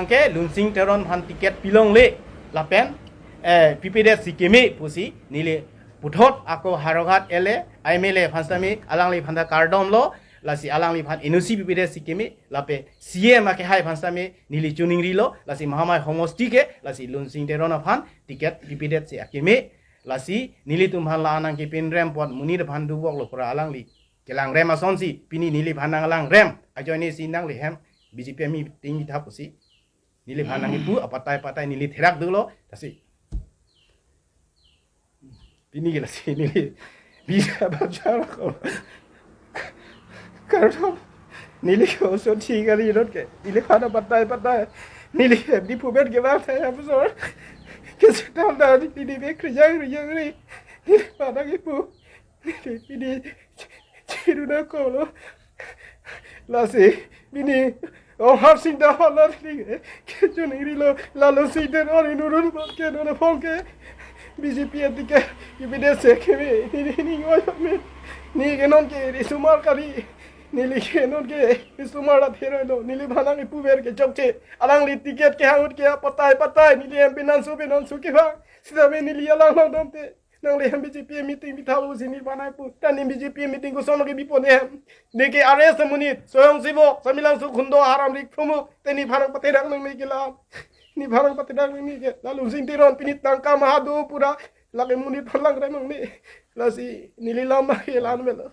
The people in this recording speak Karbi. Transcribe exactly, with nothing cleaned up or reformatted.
Anke Lunsing Teron aphan ticket pilongle lapen eh, pipedet si keme pusi neli puthot ako Howraghat L A, M L A aphan sitame alangliphan ta kardomlo, lasi alangliphan N O C pipedet si keme, lapen C M akehai aphan sitame neli choningrilo, lasi Mahamai homosti ke, lasi Lunsing Teron aphan ticket pipedet si akeme, lasi nelitum aphan la-an nangkepinrem apot monit aphan dovoklo pura alangli kelangrem asonsi, pini neliphan nanglangrem ajoine si nanglihem B J P meeting bithap pusi neliphan nangkipu apatai patai neli therak dolo, lasi pini ke lasi neli bisa bajar ko. Karena neli ke oso thi kali rot ke, neliphan apatai patai neli di puber ke bang saya besar. Kesetan dari neli bek kerja kerja kali, neliphan nangkipu. Neli pini chiru nangkoklo. Lasi pini Ronghang Sing ta hala neli ke choningrilo, la Lunsing Teron inut aphan ke non aphan ke B J P ticket pipedet si keme, neli neli ngoi me. Neli ke non ke risomar kali. Neli ke non ke risomar athe roi lo. Neliphan nangkipuver ke chokche. Alangli ticket kehang ahut ke apatai patai neli M P nangso pe nangso kevang. Sitame neli alang langdamte nanglihem B J P meeting bithap pusi neliphan nangpu. Ta neli B J P meeting kosonlo ke bipon hem? Neke arrest amonit, Soyong Sibok, Samelangso Khundo, Haramrik Phromuk, te neliphan nangpatherak nangne ke la. Neliphan nangpatherak nangne ke la Lunsing Teron pini tangka maha do pura, lake monit aphan langrem nangne. Lasi neli lam ke la-an melo.